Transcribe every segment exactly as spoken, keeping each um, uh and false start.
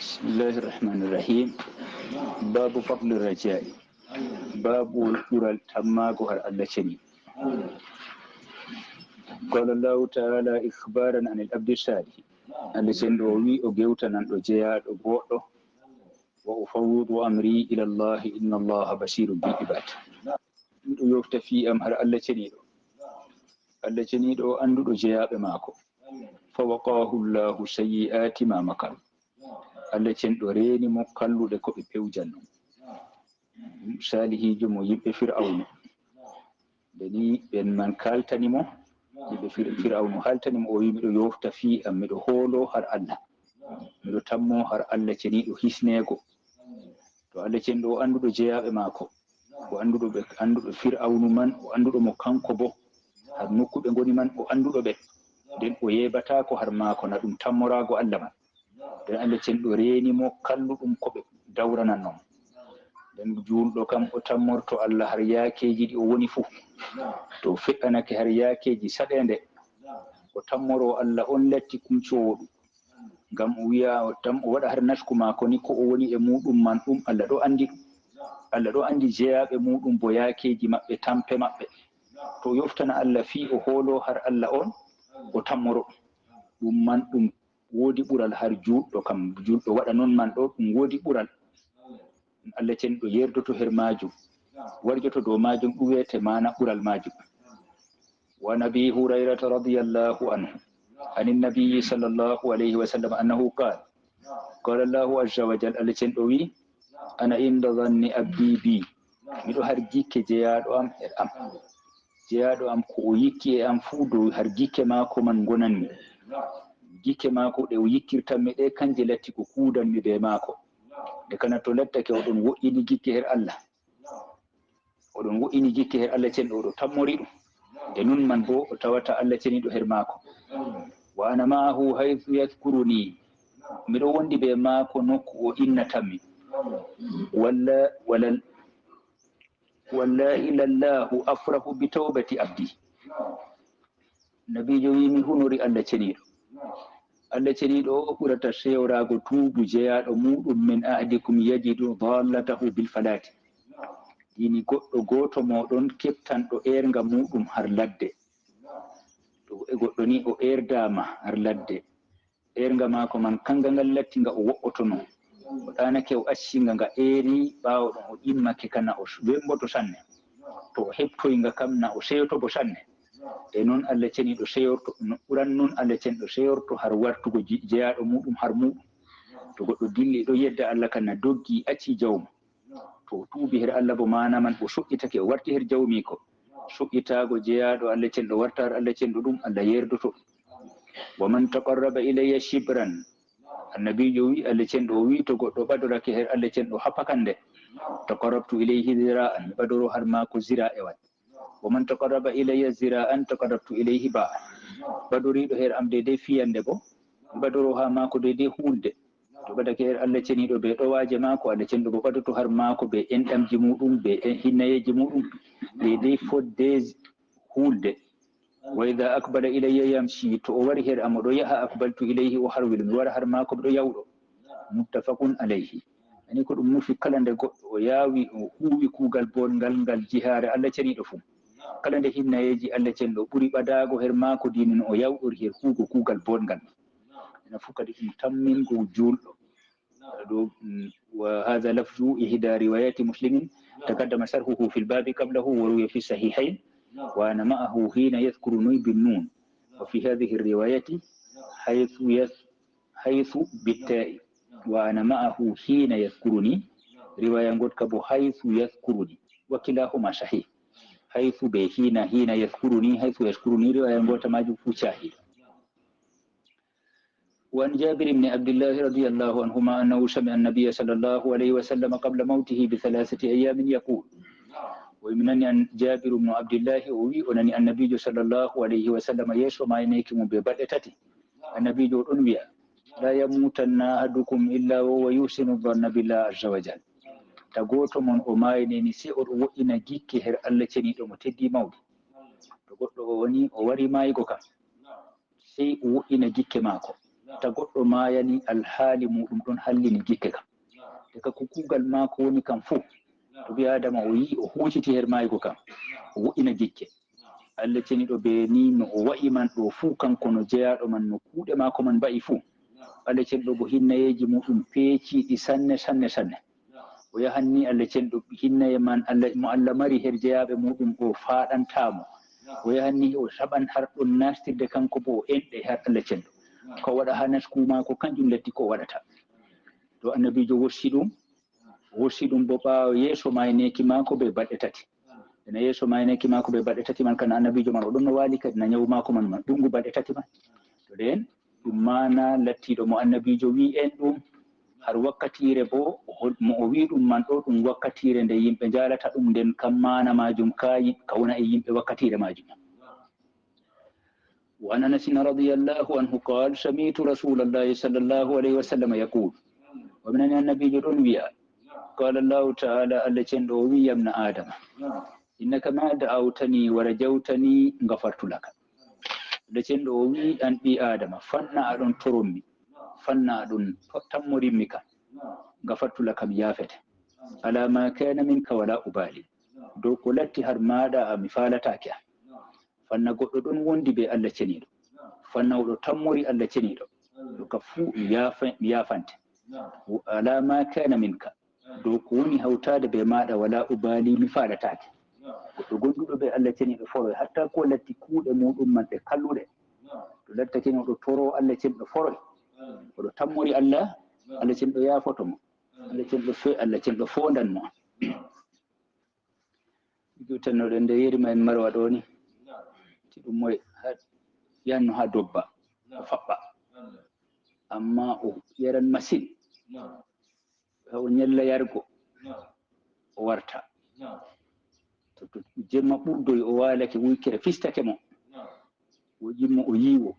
بسم الله الرحمن الرحيم. باب فضل الرجاء. Babuwol ɓural tammaago har Allah ceniiɗo. قال الله تعالى إخبارا عن العبد الصالح. Allah ceniiɗo o wi o gewtanan ɗo jeyaaɗo booɗɗo. وأفوض أمري إلى الله إن الله بصير بالعباد. Miɗo yofta fii am har Allah ceniiɗo. Allah ceniiɗo o annduɗo jeyaaɓe maako. فوقاه الله سيئات ما مكروا. Allah ceniiɗo reeni mo kalluɗe ko ɓe pewjanno. Saalihiijo mo yimɓe Fir'awna. Nde ni ɓen man kaaltani mo, yimɓe Fir-, Fir'awna haaltani mo, o wi miɗo yofta fii am, miɗo hoolo har Allah. Miɗo tammo har Allah ceniiɗo hisneego. To Allah ceniiɗo o annduɗo jeyaaɓe maako. O annduɗo ɓe, annduɗo Fir'awnu man, o annduɗo mo kanko bo. Har nokku ɓe ngoni man, o annduɗo ɓe. Nden o yeebataako har maako na ɗum tammoraago Allah man. Nden Allah ceniiɗo reeni mo kalluɗum ko ɓe dawrananno mo. Nden juulɗo kam o tammorto Allah har yaakeeji ɗi o woni fuu. To o fe'anake har yaakeeji saɗeende, o tammoro Allah on latti kumcoowo ɗum. Ngam o wi'a o tam-, o waɗa har nasku maako ni ko o woni e muuɗum man ɗum Allah ɗo anndi ɗum. Allah ɗo anndi jeyaaɓe muuɗum bo yaakeeji maɓɓe, tampe maɓɓe. To o yoftana Allah fii o hoolo har Allah on, o tammoro ɗum. Ɗum man ɗum woodi ɓural har juulɗo kam, juulɗo waɗa non man ɗo, ɗum woodi ɓural. Allah ceniiɗo yerdoto her maajum, warjoto dow maajum, ɗum wi'ete maana ɓural maajum. وعن أبي هريرة رضي الله عنه عن النبي صلى الله عليه وسلم أنه قال، قال الله عز وجل, Allah ceniiɗo wi, أنا عند ظن عبدي بي. Miɗo har jikke jeyaaɗo am her am. Jeyaaɗo am ko o yikki e am fuu dow har jikke maako man ngonanmi. Jikke maako ɗe o yikkirtanmi ɗe, kanje latti ko kuudanmi bee maako. Nde kana to lattake oɗon wo'ini jikke her Allah. Oɗon wo'ini jikke her Allah ceniiɗo, oɗo tammori ɗum. Nde nun man bo o tawata Allah ceniiɗo her maako. وأنا معه حيث يذكرني. Miɗo wondi bee maako nokku o innatanmi. Walla, walal, والله لله أفرح بتوبة عبدي. Nabiijo wi mi hunori Allah ceniiɗo. Allah ceniiɗo o ɓurata seyoraago tuubu jeyaaɗo muuɗum من أحدكم يجد ضالته بالفلاة. Dini goɗɗo gooto mooɗon keftanɗo eernga muuɗum har ladde. To e goɗɗo ni o eerdaama har ladde. Eernga maako man kanga ngal latti nga o wo'otono. O ɗaanake o acci nga nga eeri, ɓaawo ɗon o immake kana o wemboto sanne. To o heɓtoy nga kam na o seyoto bo sanne. E non Allah ceniiɗo seyorto, no ɓuran non Allah ceniiɗo seyorto har wartugo ji-, jeyaaɗo muuɗum har muuɗum. To goɗɗo dilli ɗo yedda Allah kan na doggi acci jawmu. To o tuubi her Allah bo maana man o so'itake o warti her jawmiiko. So'itaago jeyaaɗo Allah ceniiɗo warta har Allah ceniiɗo ɗum Allah yerdoto. ومن تقرب إلي شبرا. Annabiijo wi, Allah ceniiɗo o wi to goɗɗo ɓadorake her Allah ceniiɗo hapakande. تقربت إليه ذراعا, mi ɓadoro har maako ziraa'ewal. ومن تقرب إلي ذراعا تقربت إليه باعا. Ɓadoriiɗo her am deydey fiyande bo, mi ɓadoro haa maako deydey huulde. To ɓadake her Allah ceniiɗo bee ɗowaaje maako, Allah ceniiɗo bo ɓadoto har maako bee enɗamji muuɗum, bee en-, hinnayeeji muuɗum, deydey fodde huulde. وإذا أقبل إلي يمشي, to o wari her am o ɗo yaha, أقبلت إليه أهرول, mi wara har maako mi ɗo yawɗo. متفق عليه. Ani ko ɗum nufi kala nde goɗɗo o yaawi, o huuwi kuugal bonngal ngal jihaare Allah ceniiɗo fuu. Kala nde hinnayeeji Allah ceniiɗo ɓuri ɓadaago her maako, dini no o yawɗori her huugo kuugal bonngal. Ena fuu kadi ɗum tammingo juulɗo. Ɗo, mm, وهذا لفظ إحدى روايات مسلم تقدم شرحه في الباب قبله وروي في الصحيحين وأنا معه حين يذكرني بالنون وفي هذه الرواية حيث يذ-، حيث بالتاء وأنا معه حين يذكرني رواية ngoɗka bo حيث يذكرني وكلاهما صحيح. حيث be حين، حين يذكرني، حيث يذكرني رواية ngoɗka maajum fuu caahi. وعن جابر بن عبد الله رضي الله عنهما أنه سمع النبي صلى الله عليه وسلم قبل موته بثلاثة أيام يقول. O wi mi nani an-, Jabir ibn Abdillahi o wi o nani Annabiijo sallallahu alayhi wa sallam yeeso maayneeki mo bee balɗe tati. Annabiijo o ɗon wi'a, لا يموتن أحدكم إلا وهو يحسن الظن بالله عز وجل. Ta gooto mon o maayneni sey o ɗo wo'ina gikke her Allah ceniiɗo mo teddi mawɗi. To goɗɗo o woni o wari maaygo kam. Sey o wo'ina gikke maako. Ta goɗɗo maayani alhaali muɗum ɗon hallini gikke kam. Te ka ko kuugal maako woni kam fuu. To ɓii Aadama o yi'i o huuciti her maaygo kam, o wo'ina gikke. Allah ceniɗo bee ni no o wa'i man ɗo fuu, kanko no jeyaaɗo man, no kuuɗe maako man mba'i fuu. Allah ceniɗo bo hinnayeeji muɗum peeciiɗi sanne, sanne, sanne. O yahan ni Allah ceniɗo hinnaye man Allah, mo Allah mari her jeyaaɓe muɗum o faaɗantaa mo. O yahan ni o saɓan har ɗon nastirde kanko bo o enɗe har Allah ceniɗo. Ko waɗa haa nasku maako kanjum latti ko o waɗata. To annabiijo wossi ɗum, wossi ɗum bo ɓaawo yeeso maayneeki maako bee balɗe tati. Ena yeeso maayneeki maako bee balɗe tati man, kan annabiijo man o ɗon no waali kadi na nyawu maako man, man ɗuŋgu balɗe tati man. To ɗen, ɗum maana lattiiɗo mo annabiijo wi'i en ɗum, har wakkatiire bo, o hol-, mo o wi'i ɗum man ɗo, ɗum wakkatiire nde yimɓe njaalata ɗum, nden kam maana maajum ka yi-, ka wona e yimɓe wakkatiire maajum. وعن أنس رضي الله عنه قال: سمعت رسول الله صلى الله عليه وسلم يقول: O mi nani annabiijo ɗon wi'a, قال الله تعالى, Allah cenɗo o wi'i, يا ابن آدم إنك ما دعوتني ورجوتني غفرت لك. Allah cenɗo o wi'i, an ɓii Aadama, fanna aɗon torommi, fanna aɗon to-, tammorimmi kam, غفرت لك, mi yaafete. على ما كان منك ولا أبالي. Dow ko latti har maaɗa a mi faalataake am. Fanna goɗɗo ɗon wondi bee Allah ceniiɗo. Fanna o ɗo tammori Allah ceniiɗo. Ɗo ka fuu mi yaafa-, mi yaafante. على ما كان منك. Dow ko woni hawtaade bee maaɗa ولا أبالي, mi faalataake. Goɗɗo gonduɗo bee Allah ceniiɗo foroy, hatta ko latti kuuɗe muɗum man ɗe kalluɗe. To lattake ni o ɗo toro Allah ceniiɗo foroy. O ɗo tammori Allah, Allah ceniiɗo yaafoto mo. Allah ceniiɗo fe-, Allah ceniiɗo foondan mo. Idu tannoɗen nde yeri ma en marwa ɗo ni. Ti ɗum moy ha, yanno ha dobba. O faɓɓa. Amma o yaran masin. Ha o nyalla yargo. O warta. To, to jemma ɓurdoy o waalake wuykere fistake mo. O jimmo o yiwo.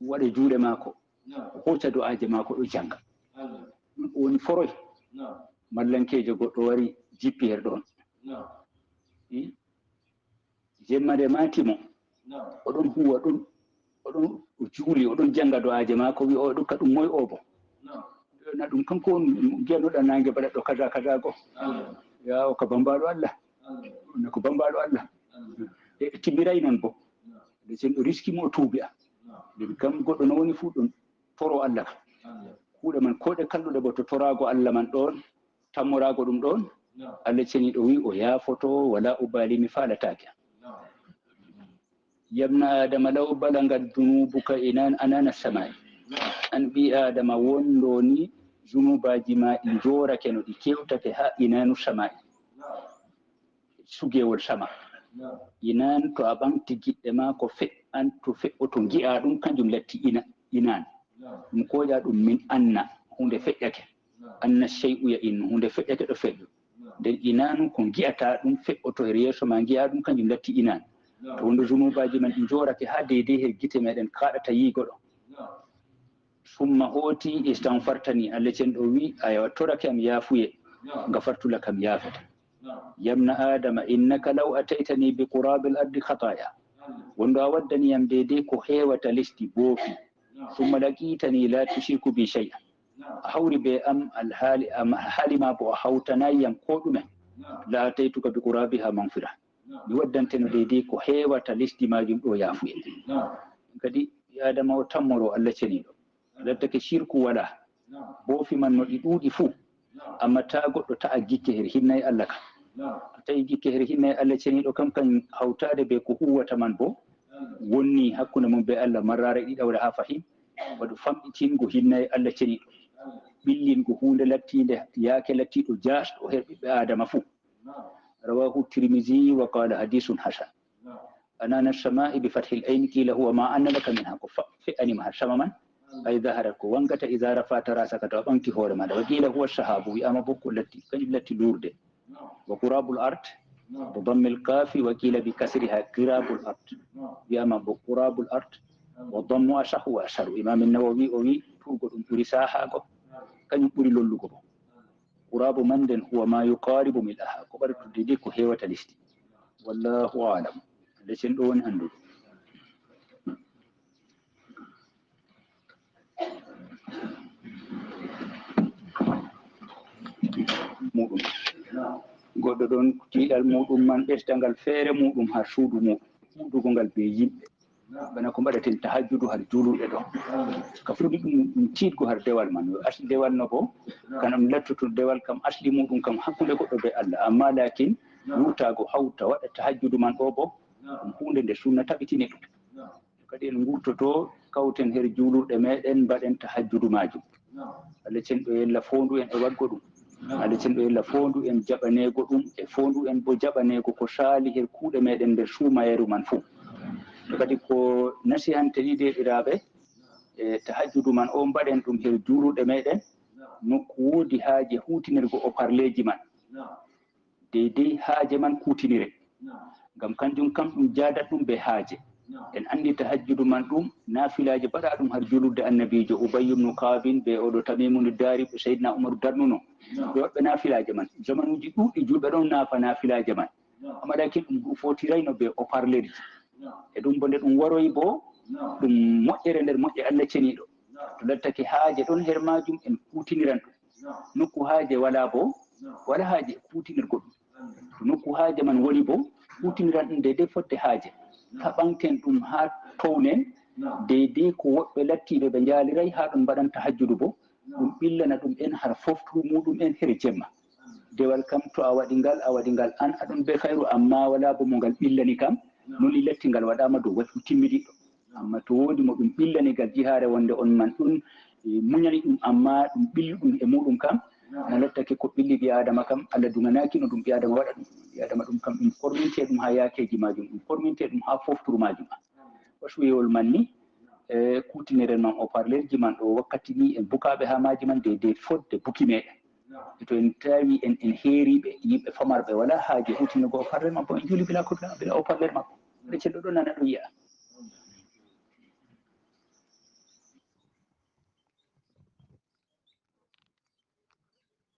Waɗa juuɗe maako, o hooca do'aaje maako, ɗo jannga. Ɗum o woni foroy. Mallankeejo goɗɗo wari jippi her ɗoon. I? Jemma nde maati mo, o ɗon huwa ɗum, o ɗon, o juuli, o ɗon jannga do'aaje maako, wi o ɗum ka ɗum moy o bo? Na ɗum kanko on mbiyanoɗa naange mbaɗa ɗo kaza, kaza go? Ya, o ka bambaɗo Allah. Ne ko bambaɗo Allah. E, e timmiray noon bo. Nde sen ɗo riski mo o tuubi a. Ɗum kam goɗɗo no woni fuu ɗum toro Allah kam. Kuuɗe man ko ɗe kalluɗe bo to toraago Allah man ɗoon, tammoraago ɗum ɗoon, Allah ceniiɗo wi o yaafoto, wala ubali, mi faalataake. يا ابن آدم لو بلغت ذنوبك عنان، عنان السماء. An ɓii Aadama wonɗo ni junubaaji ma ɗi njoorake no ɗi kewtake haa inaanu samaa'i. Sugewol sama. Inaan to a ɓaŋti giɗɗe ma ko fe'an to fe'oto ngi'a ɗum kanjum latti ina-, inaan. Ɗum koƴa ɗum min anna huunde feƴƴake. Anna shay'u ya innu, huunde feƴƴake ɗo feƴƴo. Nden inaanu ko ngi'ata ɗum fe'oto her yeeso ma ngi'a ɗum kanjum latti inaan. To wonɗo junubaaji man ɗi njoorake haa deydey her gite meɗen kaaɗata yi'go ɗo. Summa hooti istaghfartani, Allah cenɗo wi, aywa, torake am yaafuye, gafartu laka, mi yaafete. يا ابن آدم إنك لو أتيتني بقراب الأرض خطايا. Wonɗo a waddani yam deydey ko heewata lesdi boofi. ثم لقيتني لا تشرك بي شيئا. A hawri bee am alhaali, am haali ma bo a hawtanaay yam koo ɗume. لأتيتك بقرابها مغفرة. Mi waddanteno deydey ko heewata lesdi maajum ɗo yaafuye. Kadi ɓii Aadama o tammoro Allah ceniiɗo. Lattake shirku walaa. Boofi man no ɗi ɗuuɗi fuu. Amma taa goɗɗo ta'a gikke her hinnay Allah kam. To ta'i gikke her hinnay Allah ceniiɗo kam, kan hawtaade bee ko huwata man bo wonni hakkunde mum bee Allah marraare ɗiɗawre haa fahin. Waɗu famɗitingo hinnay Allah ceniiɗo. Ɓillingo huunde lattiinde yaake lattiiɗo jaasɗo her ɓiɓɓe Aadama fuu. رواه الترمذي وقال حديث حسن. عنان السماء بفتح العين قيل هو ما أن لك منها, ko fa-, fe'ani ma har sama man, أي ظهرت, ko waŋgata, إذا رفعت رأسك, to a ɓaŋti hoore ma. وقيل هو السحاب, wi'aama bo ko latti, kanjum latti luurde. وقراب الأرض بضم القاف وقيل بكسرها قراب الأرض. Wi'aama bo قراب الأرض, والضم أصح وأشهر. Imaam Nawawi o wi, tuurgo ɗum ɓuri saahaago, kanjum ɓuri lollugo bo. قراب من nden هو ما يقارب ملئها, ko ɓadata deydey ko heewata lesdi. والله أعلم. Allah cenɗo woni annduɗo. muɗum. Goɗɗo ɗon tiiɗal muɗum man ɓesdangal feere muɗum har suudu muɗum, huudugo ngal be yimɓe. Bana ko mbaɗaten tahajjudu har juulurɗe ɗo. Ka foti ɗum, ɗum tiiɗgo har dewal man. Yo asli dewal no bo, kanam lattutu dewal kam asli muɗum kam hakkunde goɗɗo be Allah. Amma lakin, wurtago hawta waɗa tahajjudu man ɗo bo, ɗum huunde nde sunna taɓitini ɗum. Kadi en ngurtoto, kawten her juulurɗe meɗen, mbaɗen tahajjudu majum. Allah cenɗo yella foondu en e waɗgo ɗum. Allah cenɗo yella foondu en jaɓaneego ɗum, e foondu en bo jaɓaneego ko saali her kuuɗe meɗen nder suumayeeru man fuu. To kadi ko nasihante ni deeɗiraaɓe, e tahajjudu man o mbaɗen ɗum her juulurɗe meɗen, nokku woodi haaje huutinirgo o parleeji man. Deydey haaje man kuutinire. Ngam kanjum kam ɗum jaadat ɗum be haaje. En anndi tahajjudu man ɗum naafilaaji baɗa ɗum har juulurde annabiijo Ubayyu ibnu Kaabin be oɗo Tamimu ndu daari ɓe Seydina Umaru darnuno. Ɓe waɗɓe naafilaaje man. Zamanuuji ɗuuɗɗi juulɓe ɗon naafa naafilaaje man. Amma lakin ɗum ɗum fotirayno be o parlerji. E ɗum bo nde ɗum waroyi bo ɗum moƴƴere nder moƴƴe Allah ceniiɗo. To lattake haaje ɗon her majum en kuutiniran ɗum. Nokku haaje wala bo, wala haaje kuutinirgo ɗum. To nokku haaje man woni bo, kuutiniran ɗum deydey fodde haaje. Kaɓanten ɗum haa townen, deydey ko woɓɓe lattiiɓe ɓe njaaliray haa ɗum mbaɗan tahajjudu bo, ɗum ɓillana ɗum en har fofturu muɗum en here jemma. Dewal kam to a waɗi ngal, a waɗi ngal an aɗon be khayru, amma wala bo mo ngal ɓillani kam, non latti ngal waɗaama dow waccu timmidiɗɗo. Amma to woodi mo ɗum ɓillani ngal jihaare wonde on man ɗum, e, muñani ɗum, amma ɗum ɓilli ɗum e muɗum kam, na lattake ko ɓilli ɓi Adama kam, Allah duŋanaaki no ɗum ɓi Adama waɗa ɗum. Ɓi Adama ɗum kam ɗum korminte ɗum haa yaakeeji majum, ɗum korminte ɗum haa fofturu majum. Wasuwewol man ni, e, kuutiniren man o parlerji man ɗo wakkati ni en bukaaɓe haa maaji man deydey fodde buki meɗen. E to en tawi en, en heeriiɓe, yimɓe famarɓe wala haaje huutinirgo o parler man bo en juuli bila ko bila, bila o parler man. Nde cenɗo ɗon nana ɗum yi'a.